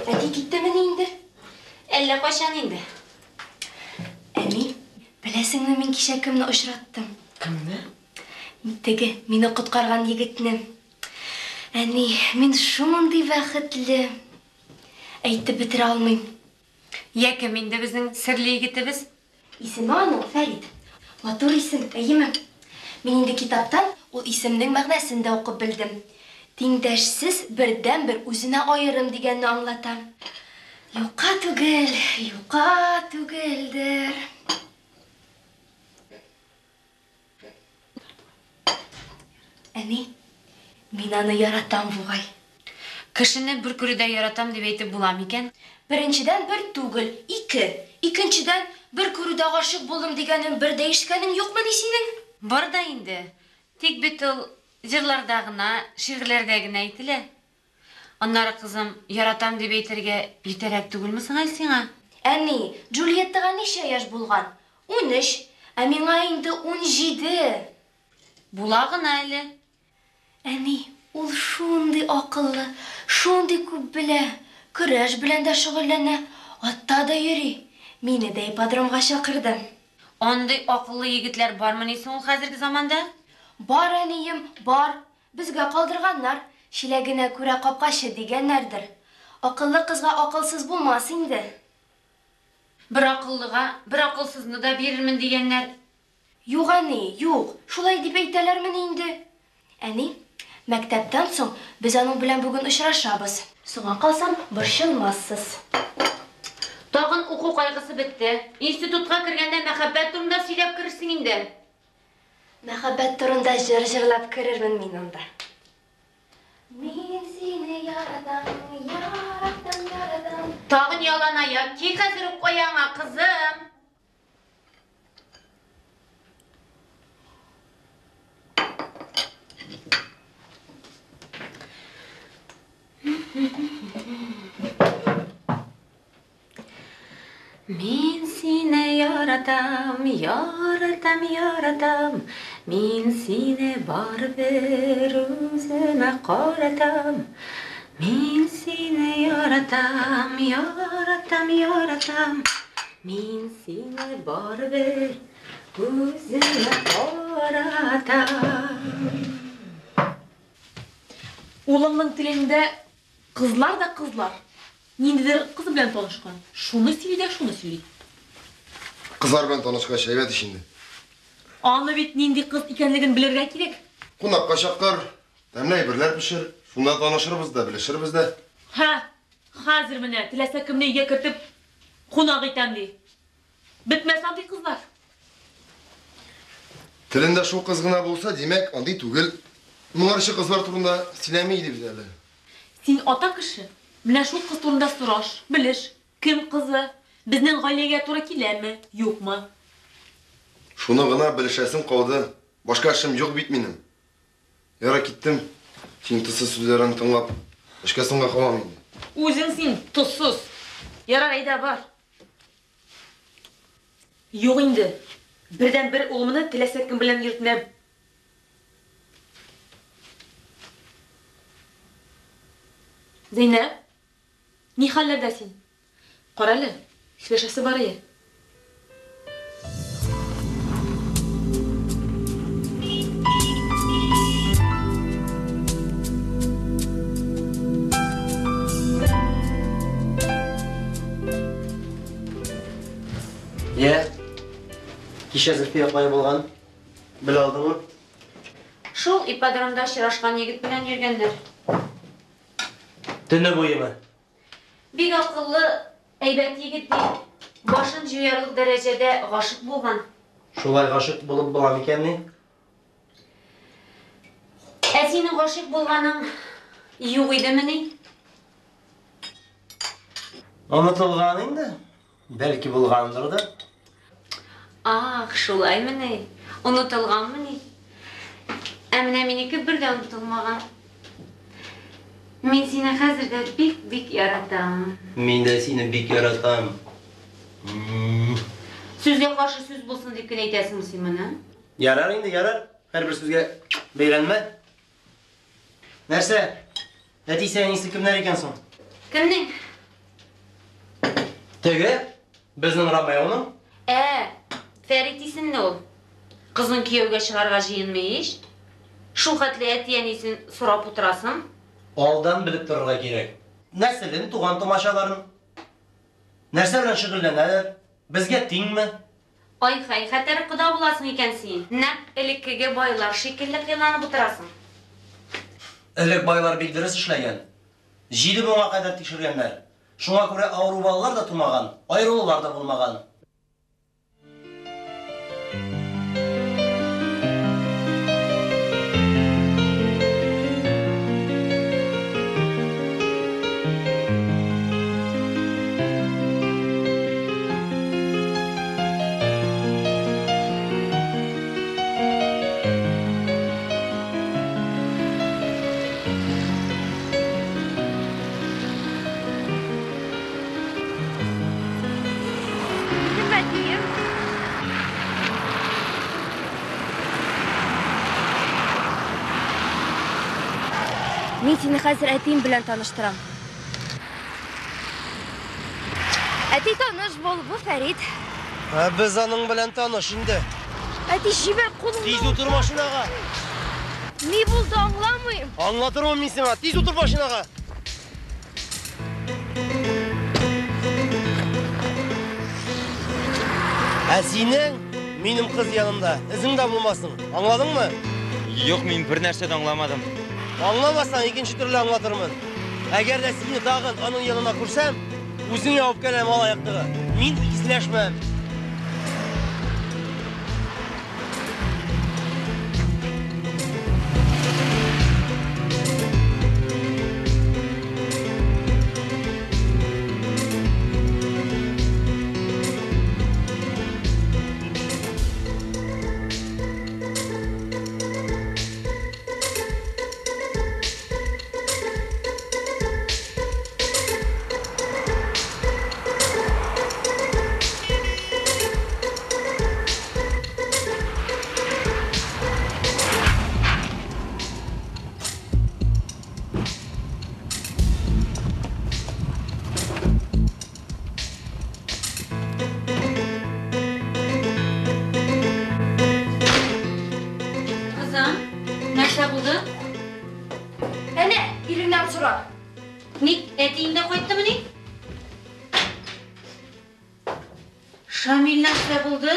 Әти киттемени инде? Әллә кайчан инде. Әни, беләсеңме, мин кичә кемне очраттым? Кемне? Теге, мине коткарган егетне. Әни, мин шундый бәхетле. Әйтеп бетерә алмыйм. Йә, кем инде безнең серле егетебез? Исеме аның Фәрит. Матур исем, әйеме? Мин инде китаптан ул исемнең мәгънәсен дә укып белдем. Тиңдәшсез, бердәнбер, үзенә аерым дигәнне аңлата. Юкка түгел, юкка түгелдер. Әни, мин аны яратам бугай. Кешене бер күрүдә яратам дип әйтеп була микән? Беренчедән, бер түгел, ике. Икенчедән, бер күрүдә гашыйк булдым дигәнен бер дә ишеткәнең юкмыни синең? Бар да инде. Тик бит ул җырларда гына, шигырьләрдә генә әйтелә. Аннары, кызым, яратам дип әйтергә иртәрәк түгелме соң әле сиңа? Әни, Джульеттага ничә яшь булган? 13. Ә миңа инде 17. Була гына әле. Әни, ул шундый акыллы, шундый күп белә. Көрәш белән дә шөгыльләнә, атта да йөри. Мине дә ипподромга чакырды. Андый акыллы егетләр бармыни соң ул хәзерге заманда? Бар, әнием, бар. Безгә калдырганнар, чиләгенә күрә капкачы дигәннәрдер. Акыллы кызга акылсыз булмас инде. Бер акыллыга бер акылсызны да бирермен дигәннәр. Юк, әни, юк, шулай дип әйтәләрмени инде? Әни, мәктәптән соң без аның белән бүген очрашабыз. Соңа калсам, борчылмассыз. Тагын уку кайгысы бетте. Институтка кергәндә мәхәббәт турында сөйләп керерсең инде. Мәхәббәт турында җыр җырлап керермен мин анда. Мин сине яратам, яратам, яратам. Тагын ялан аяк, ки хәзер үк аягыңа, кызым. Мин сине яратам, яратам, яратам, Мин сине барыбер үземә каратам. Мин сине яратам, яратам, яратам, Мин сине барыбер үземә каратам. Улыңның телендә кызлар да кызлар. Ниндидер кыз белән танышкан. Шуны сөйли дә шуны сөйли. Кызлар белән танышкач, әйбәт ич инде. Аны бит нинди кыз икәнлеген белергә кирәк. Кунакка чакыр, тәмле әйберләр пешер. Шунда танышырбыз да, белешербез дә. Һә, хәзер менә теләсә кемне өйгә кертеп кунак итәм ди. Бетмәс андый кызлар. Телендә шул кыз гына булса, димәк, андый түгел. Моңарчы кызлар турында сөйләми иде бит әле. Син ата кеше, менә шул кыз турында сораш, белеш, кем кызы, безнең гаиләгә туры киләме, юкмы? Шуны гына белешәсем калды. Башка эшем юк бит минем. Ярар, киттем. Синең тозсыз сүзләреңне тыңлап, эшкә соңга калам инде. Үзең син тозсыз. Ярар, әйдә, бар. Юк инде, бердәнбер улымны теләсә кем белән йөртмәм. Зәйнәп, ни хәлләрдә син? Карале, сөйләшәсе бар ие. Йә, кичә Зөлфия кая булган? Белә алдыңмы? Шул ипподромда очрашкан егет белән йөргәннәр. Төне буемы? Бик акыллы, әйбәт егет ди. Башын җуярлык дәрәҗәдә гашыйк булган. Шулай гашыйк булып була микәнни? Ә синең гашыйк булганың юк идемени? Онытылган инде. Бәлки булгандыр да. Ах, шулаймыни? Онытылганмыни? Ә менә минеке бер дә онытылмаган. Мин сине хәзер дә бик-бик яратам. Мин дә сине бик яратам. Сүзгә каршы сүз булсын дип кенә әйтәсеңме син моны? Ярар инде, ярар. Һәрбер сүзгә бәйләнмә. Нәрсә? Әтисе, әнисе кемнәр икән соң? Кемнең? Теге, безнең Ромеоның. Ә, Фәрит исемле ул. Кызың кияүгә чыгарга җыенмый ич. Шул хәтле әти-әнисен сорап утырасың. Алдан белеп торырга кирәк. Нәселен, туган-тумачаларын. Нәрсә белән шөгыльләнәләр? Безгә тиңме? Ай-хай, хәтәр кода буласың икән син. Нәкъ элеккеге байлар шикелле кыйланып утырасың. Элек байлар бик дөрес эшләгән. Җиде буынга кадәр тикшергәннәр. Шуңа күрә авыру балалар да тумаган, аерылулар да булмаган. Минем әтием. Мин сине хәзер әтием белән таныштырам. Әти таныш бул, бу Фәрит. Ә без аның белән таныш инде. Әти, җибәр кулыңны. Тиз утыр машинага. Ни булды, аңламыйм. Аңлатырмын мин сиңа. Тиз утыр машинага. Ә синең минем кыз янында эзең дә булмасын. Аңладыңмы? Юк, мин бер нәрсә дә аңламадым. Аңламасаң, икенче төрле аңлатырмын. Әгәр дә сине тагын аның янына күрсәм, үзеңә үпкәләм алаяктыгы. Мин исәнләшмәм. Кызым, нәрсә булды? Әнә, иреңнән сора. Ник әтиең дә кайттымыни? Шамил нәрсә булды?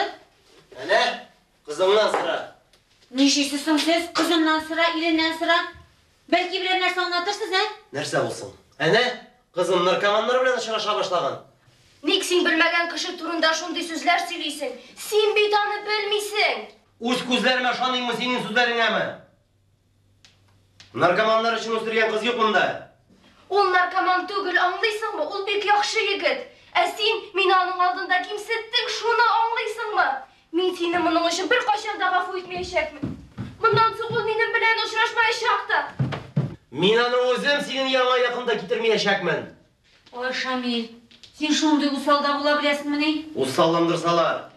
Әнә, кызыңнан сора. Нишлисез соң сез? Кызымнан сора, иреннән сора. Бәлки берәр нәрсә аңлатырсыз, ә? Нәрсә булсын? Әнә, кызым наркоманнар белән очраша башлаган. Ник син белмәгән кеше турында шундый сүзләр сөйлисең? Син бит аны белмисең. Үз күзләремә ышаныйммы синең сүзләреңәме? Наркоманнар өчен үстергән кыз юк монда. Ул наркоман түгел, аңлыйсыңмы? Ул бик яхшы егет. Ә син мине аның алдында кимсеттең, шуны аңлыйсыңмы? Мин сине моның өчен беркайчан да гафу итмәячәкмен. Моннан соң ул минем белән очрашмаячак та. Мин аны үзем синең яныңа якын да китермәячәкмен. Ой, Шамил, син шундый усал да була беләсеңмени? Усалландырсалар.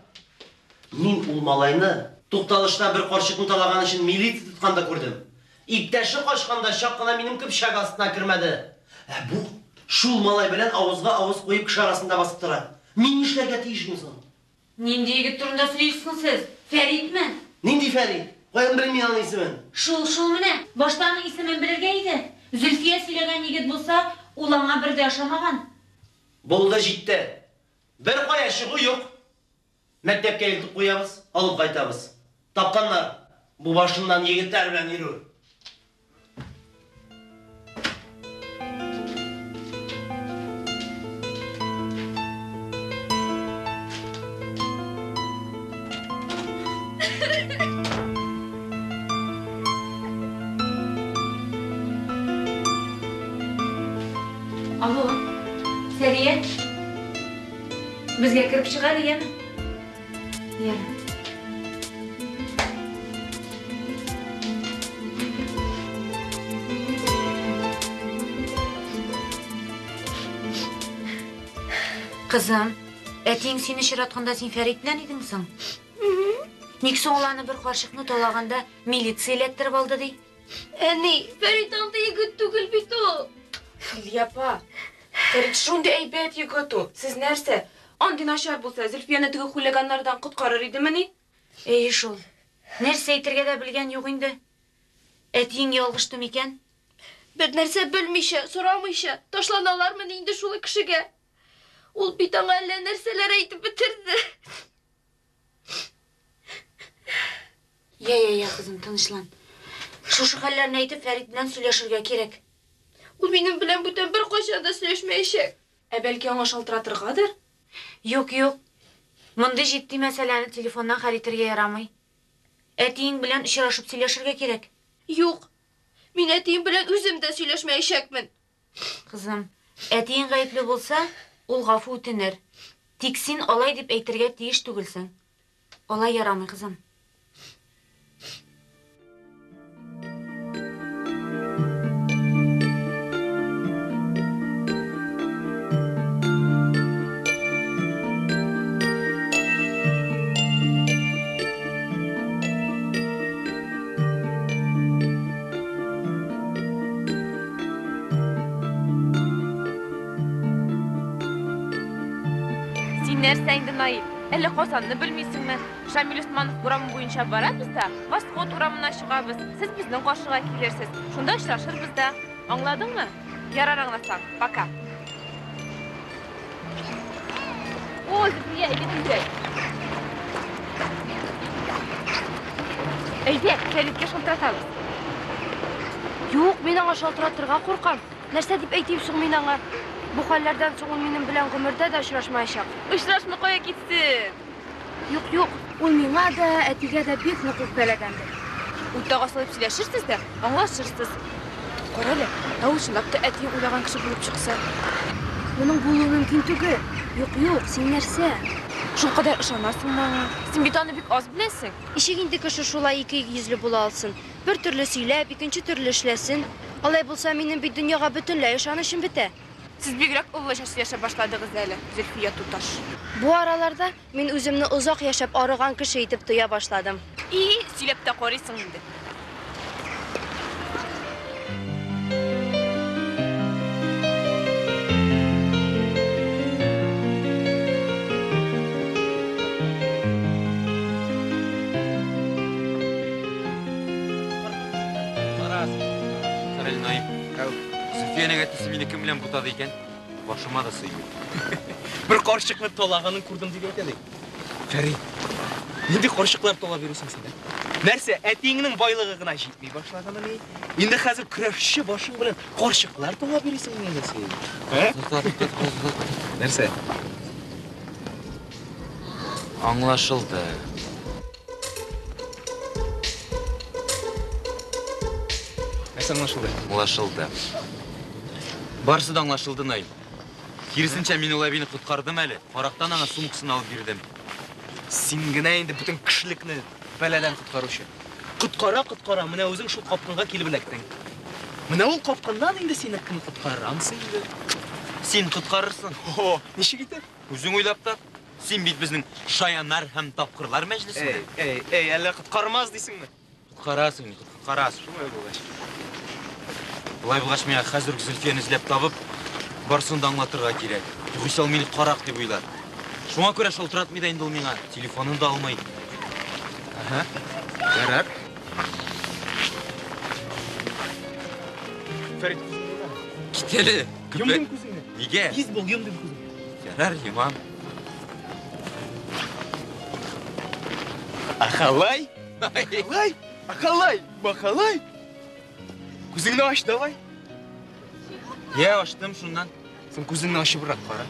Мин ул малайны тукталышта бер карчыкны талаган өчен милиция тотканда күрдем. Иптәше качканда чак кына минем көпчәк астына кермәде. Ә бу шул малай белән авызга авыз куеп кеше арасында басып тора. Мин нишләргә тиешмен соң? Нинди егет турында сөйлисең сез? Фәритме? Нинди Фәрит? Каян белим мин аның исемен? Шул, шул менә. Башта аның исемен белергә иде. Зөлфия сөйләгән егет булса, ул аңа бер дә ошамаган. Булды, җитте. Бер кая чыгу юк. Мәктәпкә илтеп куябыз, алып кайтабыз. Тапканнар бу башыннан егетләр белән йөрү. Алло, Сәрия. Безгә кереп чыга әле, яме? Яме. Кызым, әтиең сине очратканда син Фәрит белән идеңме соң? Ник соң ул аны бер карчыкны талаганда милиция эләктереп алды ди? Әни, Фәрит андый егет түгел бит ул. Хәлия апа, Фәрит шундый әйбәт егет ул. Сез нәрсә? Андый начар булса, Зөлфияне теге хулиганнардан коткарыр идемени? Әйе шул. Нәрсә әйтергә дә белгән юк инде. Әтиең ялгышты микән? Бер нәрсә белмичә, сорамыйча ташланалармыни инде шулай кешегә? Ул бит аңа әллә нәрсәләр әйтеп бетерде. Я, я, я, кызым, тынычлан. Шушы хәлләрне әйтеп, Фәрит белән сөйләшергә кирәк. Ул минем белән бүтән беркайчан да сөйләшмәячәк. Ә бәлки аңа шалтыратыргадыр? Юк, юк. Мондый җитди мәсьәләне телефоннан хәл итәргә ярамый. Әтиең белән очрашып сөйләшергә кирәк. Юк. Мин әтием белән үзем дә сөйләшмәячәкмен. Кызым, әтиең гаепле булса, ул гафу үтенер. Тик син алай дип әйтергә тиеш түгелсең. Алай ярамый, кызым. Син нәрсә инде, Наил? Әллә Казанны белмисеңме? Шамил Усманов урамы буенча барабыз да, Восход урамына чыгабыз. Сез безнең каршыга килерсез. Шунда очрашырбыз да. Аңладыңмы? Ярар аңласаң. Пока. О, Зөлфия, әйдә тизрәк. Әйдә, Фәриткә шалтыратабыз. Юк, мин аңа шалтыратырга куркам. Нәрсә дип әйтим соң мин аңа? Бу хәлләрдән соң ул минем белән гомердә дә очрашмаячак. Очрашмый кая китсен? Юк, юк, ул миңа да, әтигә дә бик нык үпкәләгәндер. Уртага салып сөйләшерсез дә, аңлашырсыз. Кара әле, ә ул чынлап та әтиең уйлаган кеше булып чыкса? Моның булуы мөмкин түгел. Юк, юк, син нәрсә? Шулкадәр ышанасыңмы аңа? Син бит аны бик аз беләсең. Ничек инде кеше шулай ике йөзле була алсын? Бер төрле сөйләп, икенче төрле эшләсен. Алай булса, минем бит дөньяга бөтенләй ышанычым бетә. Сез бигрәк олылыча сөйләшә башладыгыз әле, Зөлфия туташ. Бу араларда мин үземне озак яшәп арыган кеше итеп тоя башладым. И, сөйләп тә карыйсың инде. Карале, Наил. Зөлфиянең әтисе мине кем белән бутады икән? Башыма да сыймый. Бер карчыкны талаганын күрдем дип әйтә ди. Фәрит, нинди карчыклар талап йөрисең син? Нәрсә, әтиеңнең байлыгы гына җитми башладымыни? Инде хәзер көрәшче башың белән карчыклар талап йөрисеңме инде син? Ә? Нәрсә? Аңлашылды. Нәрсә аңлашылды? Аңлашылды. Барысы да аңлашылды, Наил. Киресенчә, мин ул әбине коткардым әле. Карактан аңа сумкасын алып бирдем. Син генә инде бөтен кешелекне бәладән коткаручы. Коткара, коткара, менә үзең шул капкынга килеп эләктең. Менә ул капкыннан инде сине кем коткарыр, анысы инде. Син коткарырсың. О, ничек итеп? Үзең уйлап тап. Син бит безнең шаяннар һәм тапкырлар мәҗлесендә. Эй, эй, эй, әллә коткармас дисеңме? Коткарасың, коткарасың. Шулай булгач. Болай булгач, миңа хәзер үк Зөлфияне эзләп табып, барысын да аңлатырга кирәк. Югыйсә ул мине карак дип уйлар. Шуңа күрә шалтыратмый да инде ул миңа, телефонын да алмый. Ага. Ярар. Фәрит, Кит әле. Йом дим күзеңне. Нигә? Тиз бул, йом дим күзеңне. Ярар, йомам. Ахалай? Ахалай? Ахалай? Махалай? Күзеңне ач, давай. Я, ачтым шуннан. Син күзеңне ачыбрак кара.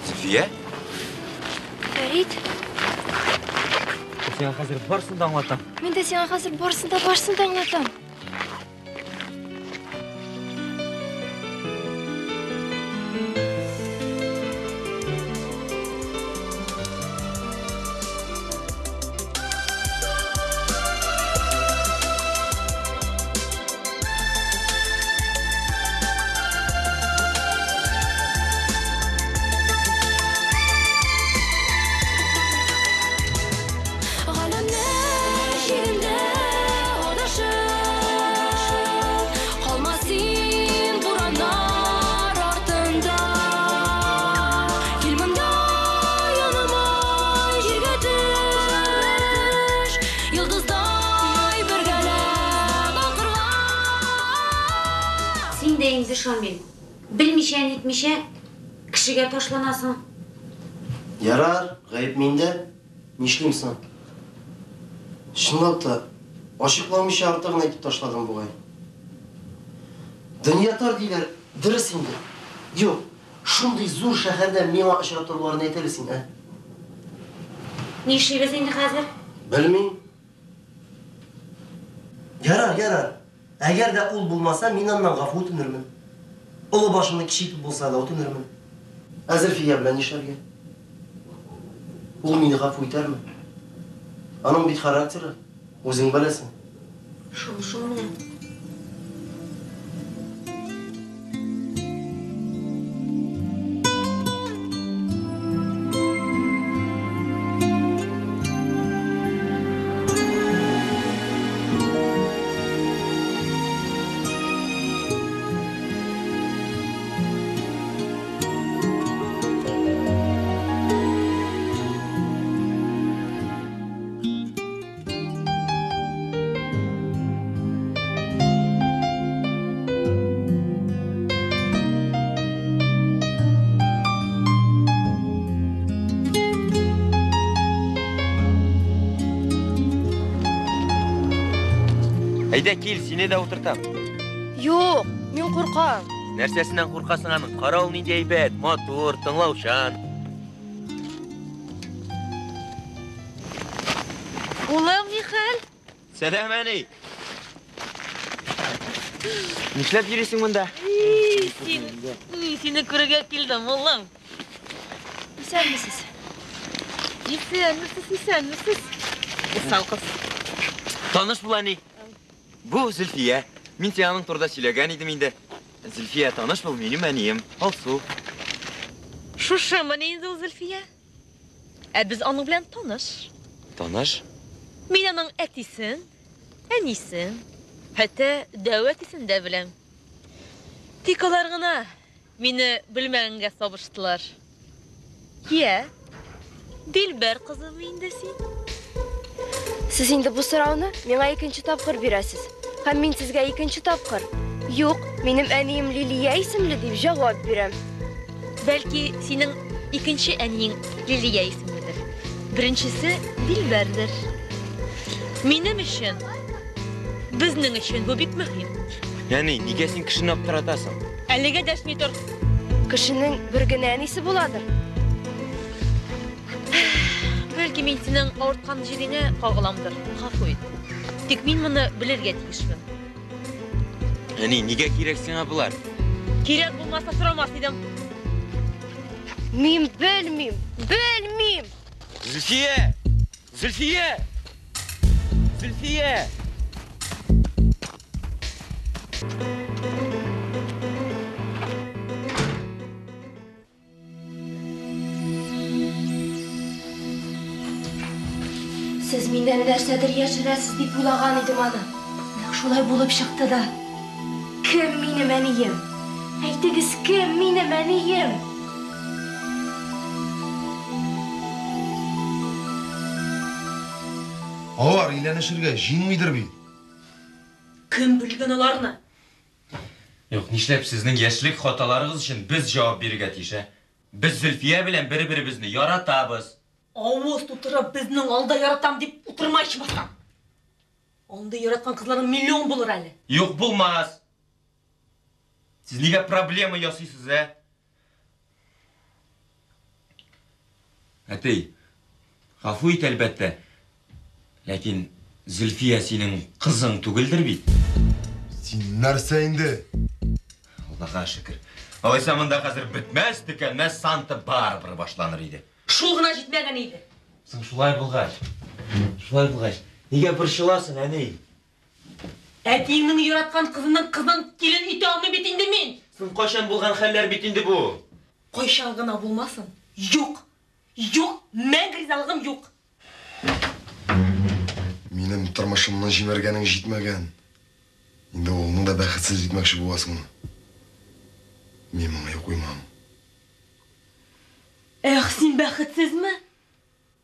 Зөлфия? Фәрит. Мин сиңа хәзер барысын да аңлатам. Мин дә сиңа хәзер барысын да, барысын да аңлатам. Галәмнәр чигендә адашып Шамил. Белмичә, нитмичә кешегә ташланасың. Ярар, гаеп миндә. Нишлим соң? Чынлап та, ачыкламыйча артыгын әйтеп ташладым бугай. Дөнья тар диләр, дөрес инде. Юк, шундый зур шәһәрдә миңа очратуларын әйт әле син, ә? Нишлибез инде хәзер? Белмим. Ярар, ярар. Әгәр дә ул булмаса, мин аннан гафу үтенермен. Олы башымны кече итеп булса да үтенермен. Ә Зөлфия белән нишләргә? Ул мине гафу итәрме? Аның бит характеры, үзең беләсең. Шул, шул менә. Әйдә кил, сине дә утыртам. Юк, мин куркам. Нәрсәсеннән куркасың аның? Кара ул нинди әйбәт, матур, тыңлаучан. Улым, ни хәл? Сәлам, әни. Нишләп йөрисең монда? Син, мин сине күрергә килдем, улым. Исәнмесез. Исәнмесез, исәнмесез. Усал кыз. Таныш бул, әни. Бу Зөлфия. Мин сиңа аның турында сөйләгән идем инде. Зөлфия, таныш бул, минем әнием, Алсу. Шушымыни инде ул Зөлфия? Ә без аның белән таныш. Таныш? Мин аның әтисен, әнисен, хәтта дәү әтисен дә беләм. Тик алар гына мине белмәгәнгә сабыштылар. Йә, Дилбәр кызымы инде син? Сез инде бу сорауны миңа икенче тапкыр бирәсез. Һәм мин сезгә икенче тапкыр. Юк, минем әнием Лилия исемле дип җавап бирәм. Бәлки, синең икенче әниең Лилия исемледер. Беренчесе Дилбәрдер. Минем өчен, безнең өчен бу бик мөһим. Әни, нигә син кешене аптыратасың? Әлегә дәшми тор. Кешенең бер генә әнисе буладыр. Бәлки мин синең авырткан җиреңә кагыламдыр. Гафу ит. Тик мин моны белергә тиешмен. Әни, нигә кирәк сиңа болар? Кирәк булмаса сорамас идем. Мин белмим, белмим. Зөлфия! Зөлфия! Зөлфия! Сез миннән нәрсәдер яшерәсез дип уйлаган идем аны. Нәкъ шулай булып чыкты да. Кем минем әнием? Әйтегез, кем минем әнием? Алар өйләнешергә җыенмыйдыр бит. Кем белгән аларны? Юк, нишләп сезнең яшьлек хаталарыгыз өчен без җавап бирергә тиеш, ә? Без Зөлфия белән бер-беребезне яратабыз. Авыз тутырып безнең алда яратам дип утырма ичмасам. Андый яраткан кызларның миллион булыр әле. Юк, булмас. Сез нигә проблема ясыйсыз, ә? Әтей, гафу ит, әлбәттә. Ләкин Зөлфия синең кызың түгелдер бит. Син нәрсә инде? Аллага шөкер. Алайса монда хәзер бетмәс, төкәнмәс Санта-Барбара башланыр иде. Шул гына җитмәгән иде. Соң шулай булгач, шулай булгач, нигә борчыласың, әни? Әтиеңнең яраткан кызының кызын килен итә алмыйм бит инде мин. Соң кайчан булган хәлләр бит инде бу? Кайчан гына булмасын. Юк. Юк, мәңге ризалыгым юк. Минем тормышымны җимергәнең җитмәгән. Инде улыңны да бәхетсез итмәкче буласыңмы? Мин моңа юл куймам. Эх, син бәхетсезме?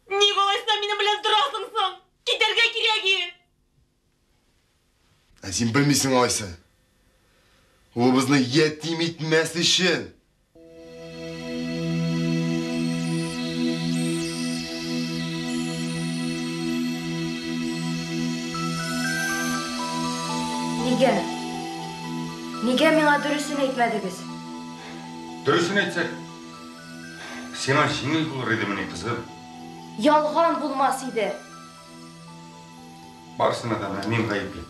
Ник алайса минем белән торасың соң? Китәргә кирәк. Ә син белмисең алайса. Улыбызны ятим итмәс өчен. Нигә? Нигә миңа дөресен әйтмәдегез? Дөресен әйтсәк, сиңа җиңел булыр идемени, кызым? Ялган булмас иде. Барысына да менә мин гаепле.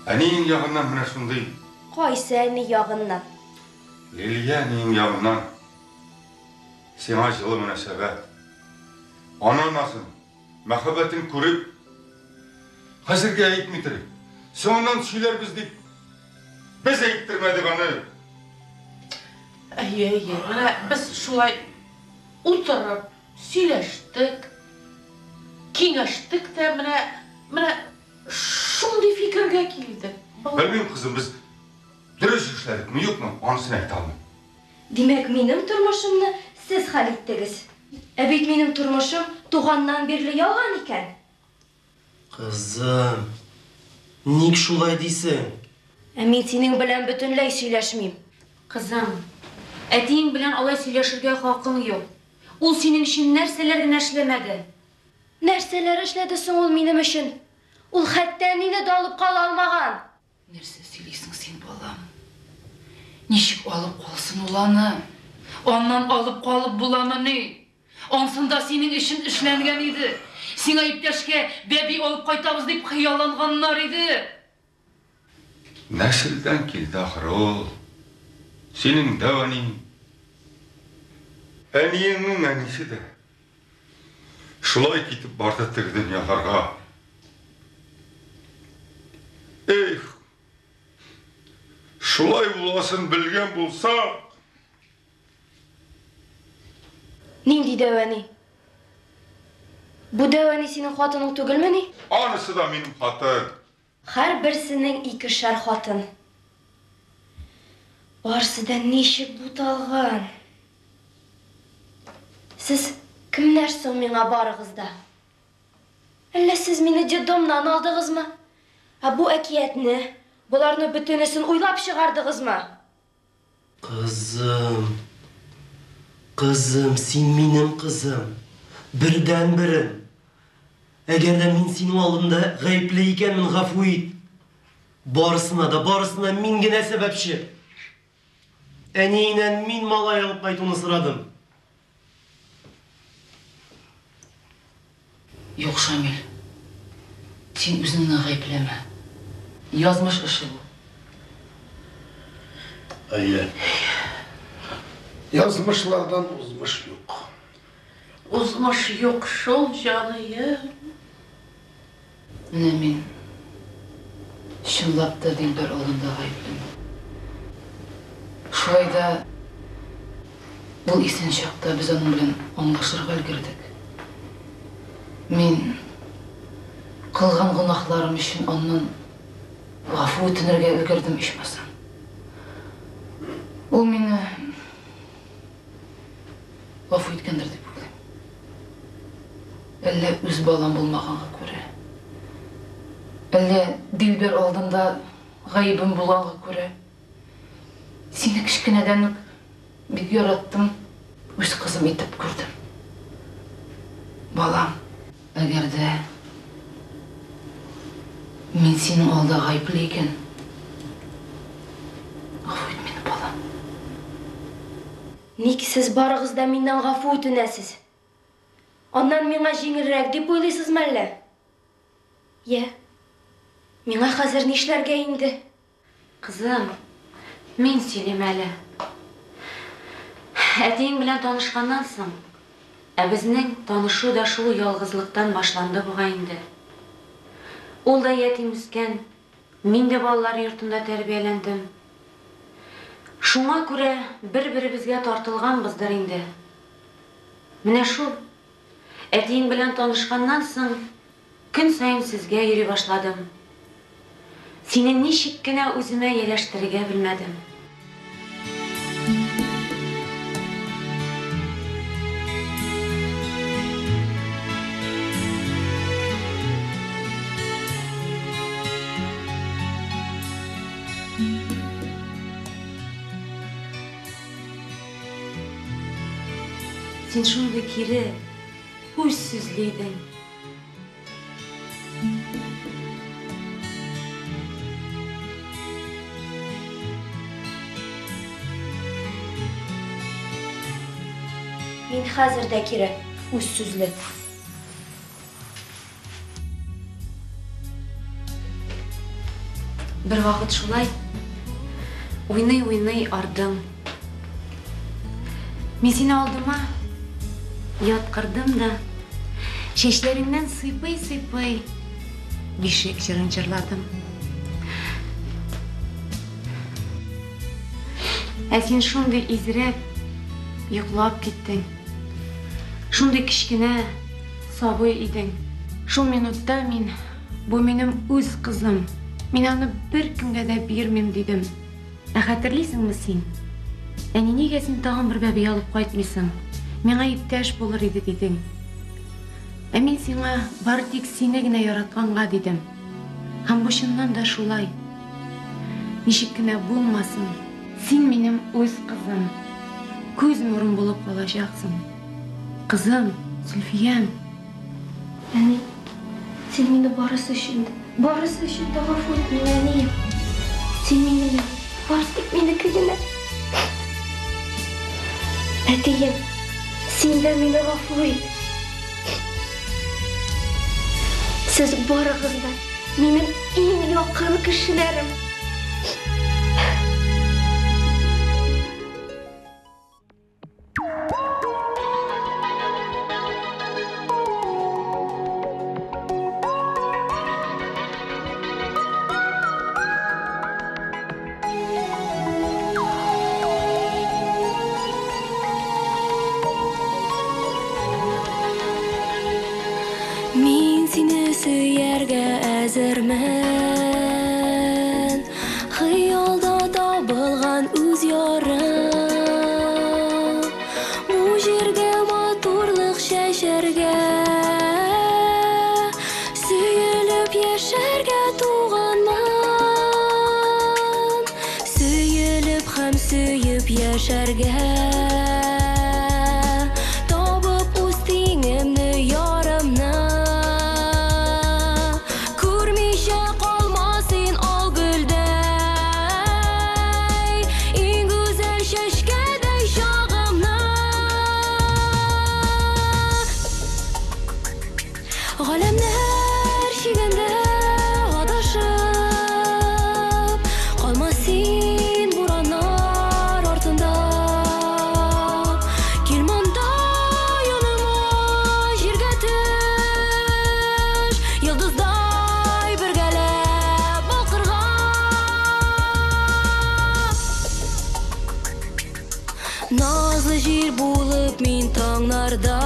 Әниең ягыннан менә шундый. Кайсы әни ягыннан? Лилия әниең ягыннан сиңа җылы мөнәсәбәт. Ана назын, мәхәббәтен күреп, хәзергә әйтми торыйк. Соңыннан сөйләрбез дип, без әйттермәдек аны. Әйе, әйе. Менә без шулай утырып сөйләштек, киңәштек тә, менә, менә шундый фикергә килдек. Белмим, кызым, без дөрес эшләдекме, юкмы, анысын әйтә алмыйм. Димәк, минем тормышымны сез хәл иттегез. Ә бит минем тормышым туганнан бирле ялган икән. Кызым, ник шулай дисең? Ә мин синең белән бөтенләй сөйләшмим. Кызым, әтиең белән алай сөйләшергә хакың юк. Ул синең өчен нәрсәләр генә эшләмәде. Нәрсәләр эшләде соң ул минем өчен? Ул хәтта әнине дә алып кала алмаган. Нәрсә сөйлисең син, балам? Ничек алып калсын ул аны? Аннан алып калып буламыни? Ансында синең өчен эшләнгән иде. Сиңа иптәшкә бәби алып кайтабыз дип хыялланганнар иде. Нәселдән килде ахры ул. Синең дәү әниең, әниеңнең әнисе дә шулай китеп барды теге дөньяларга. Эх, шулай буласын белгән булсак. Нинди дәү әни? Бу дәү әни синең хатының түгелмени? Анысы да минем хатын. Һәрберсенең икешәр хатын. Барысы да ничек буталган. Сез кемнәр соң миңа барыгыз да? Әллә сез мине детдомнан алдыгызмы? Ә бу әкиятне, боларны бөтенесен уйлап чыгардыгызмы? Кызым, кызым, син минем кызым, бердәнберем. Әгәр дә мин синең алдында гаепле икәнмен, гафу ит. Барысына да, барысына мин генә сәбәпче. Әниеңнән мин малай алып кайтуны сорадым. Юк, Шамил, син үзеңне гаепләмә. Язмыш эше бу. Әйе. Язмышлардан узмыш юк. Узмыш юк шул, җаныем. Менә мин чынлап та Дилбәр алдында гаеплемен. Шулай да ул исән чакта без аның белән аңлашырга өлгердек. Мин кылган гөнаһларым өчен аннан гафу үтенергә өлгердем ичмасам. Ул мине гафу иткәндер дип уйлыйм. Әллә үз балам булмаганга күрә, әллә Дилбәр алдында гаебем булганга күрә. Сине кечкенәдән үк бик яраттым, үз кызым итеп күрдем. Балам, әгәр дә мин синең алда гаепле икән, гафу ит мине, балам. Ник сез барыгыз да миннән гафу үтенәсез? Аннан миңа җиңелрәк дип уйлыйсызмы әллә? Йә, миңа хәзер нишләргә инде? Кызым, мин сөйлим әле. Әтиең белән танышканнан соң, ә безнең танышу да шул ялгызлыктан башланды бугай инде. Ул да ятим үскән, мин дә балалар йортында тәрбияләндем. Шуңа күрә бер-беребезгә тартылганбыздыр инде. Менә шул. Әтиең белән танышканнан соң, көн саен сезгә йөри башладым. Сине ничек кенә үземә ияләштерергә белмәдем. Син шундый кире, үз сүзле идең. Мин хәзер дә кире, үз сүзле. Бер вакыт шулай уйный-уйный ардым. Мин сине алдыма яткырдым да, чәчләреңнән сыйпый-сыйпый бишек җырын җырладым. Ә син шундый изрәп йоклап киттең. Шундый кечкенә сабый идең. Шул минутта мин, бу минем үз кызым, мин аны беркемгә дә бирмим, дидем. Ә хәтерлисеңме син? Әни, нигә син тагын бер бәби алып кайтмыйсың? Миңа иптәш булыр иде, дидең. Ә мин сиңа бары тик сине генә яратканга, дидем. Һәм бу чыннан да шулай. Ничек кенә булмасын, син минем үз кызым, күз нурым булып калачаксың. Кызым, Зөлфиям. Әни, син мине барысы өчен дә, барысы өчен дә гафу ит мине, әнием. Син минем, бары тик минеке генә. Әтием, син дә мине гафу ит. Сез барыгыз да минем иң якын кешеләрем. Мин сине сөяргә әзермен. Хыялда табылган үз ярым. Бу җиргә матурлык чәчәргә, сөелеп яшәргә туганмын. Сөелеп һәм сөеп яшәргә. Табып үз тиңемне, ярымны. Күрмичә калма син ал гөлдәй, иң гүзәл чәчкәдәй чагымны. Галәмнәр чигендә адашып, калма син бураннар артында. Кил монда яныма, җиргә төш, йолдыздай бергәләп балкырга. Назлы җил булып мин таңнарда